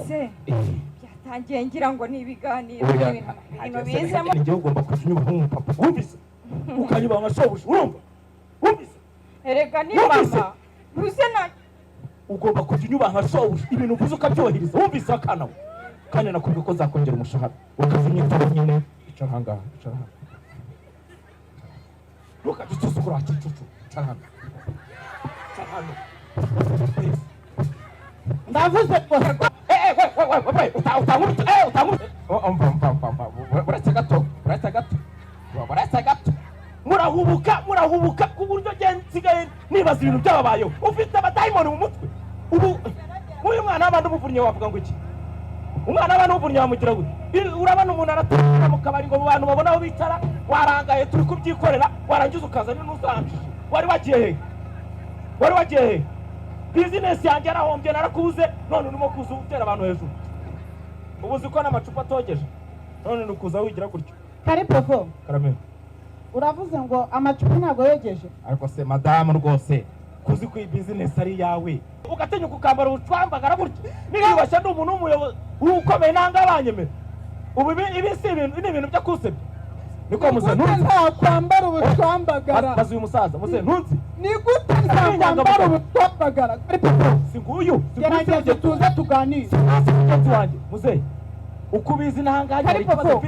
Se byatangiye ngira ngo ni ibiganiro, Oya, ibintu bizemo. Ni njyewe ugomba kujya unyubaha nk'umupapa, wumvise? Ukanyubaha nka shobuja, urumva? Wumvise? Erega ni Wumvise? mama ntuze na Ugomba kujya unyubaha nka shobuja, ibintu uvuze ukabyubahiriza, wumvise, akana we? Kandi nakubwiye ko nzakongera umushahara, ukaza unyitaho nyine. Icara ahangaha, icara hano, ntukajye usuzugura wa kicucu. Icara hano, icara hano. Please. Ndavuze ngo Eh, eh, we, we, we, we, utankubita, utankubita. Oh, umva, umva, umva, umva, uretse gato, uretse gato, uretse gato. Murahubuka, murahubuka ku buryo njye nsigaye nibaza ibintu byababayeho. Ufite abadayimoni mu mutwe. Ubu nk'uyu mwana w'abandi umuvunnye wavuga ngo iki? Umwana w'abandi umuvunnye wamugira gute? Urabona umuntu aratura mu kabari ngo mu bantu babone aho bicara, warangaye turi kubyikorera, warangiza ukaza n'usanjije. Wari wagiye hehe? Wari wagiye hehe? Bizinesi yanjye yarahombye, narakubuze, none urimo kuza utera abantu hejuru. Ubu uzi ko n'amacupa atogeje, none ni ukuza wigira gutyo. Karipopo. Karame. Uravuze ngo amacupa ntabwo yogeje? Ariko se madamu, rwose kuzi ko iyi bizinesi ari iyawe, ugatinyuka ukambara ubucwambagara gutya? Niyubashye, ndi umuntu w'umuyobozi ukomeye, nanga banyemera. Ubu ibi si ibintu, ni ibintu byo kusebya. Niko muze Ni gute ntunzi ntakwambara ubucwambagara? Baza uyu musaza, muze, ntunzi. Ni gute ntakwambara ubucwambagara, Karipopo? Si nguyu, si nguyu? Gerageza tuze tuganire. Si mugenzi wanjye muzehe, uko ubizi n'ahangaha hari ikibazo Karipopo. mfite.